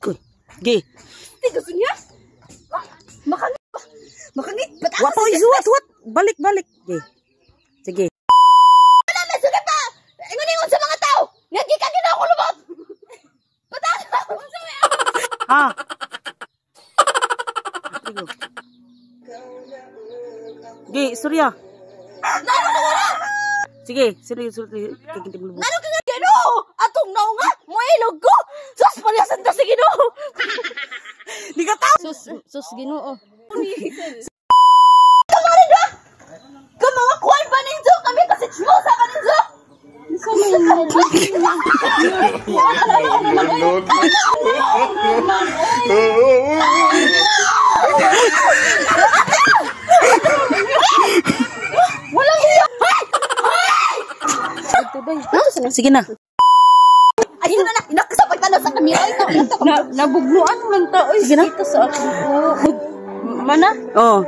Good. Gi. Tigas niya. Makangit. Makangit. Ba't Wa pa oy, suwat, suwat. Balik, balik. Gi. Sige. Wala may sugat pa. Ingon-ingon sa mga tao. Nga gikan gina ako lumot. Ba't Ha. Sige. Gi, istorya. Sige, sige, sige. Ano ka nga Ginoo? Atong naunga, moilog ko. Sus, paryasan ta sa Ginoo. Di ka tao. Sus, sus Ginoo. Kamari ba? Kamawa kuan ba ninyo? Kami kasi chmosa ba ninyo? Walang hiya! Hay! Sige na. Ay, na na! Inakasapag na sa kamera ito. Na, nabugnuan man ta oy Sige na. dito sa ako. Mana? Oh.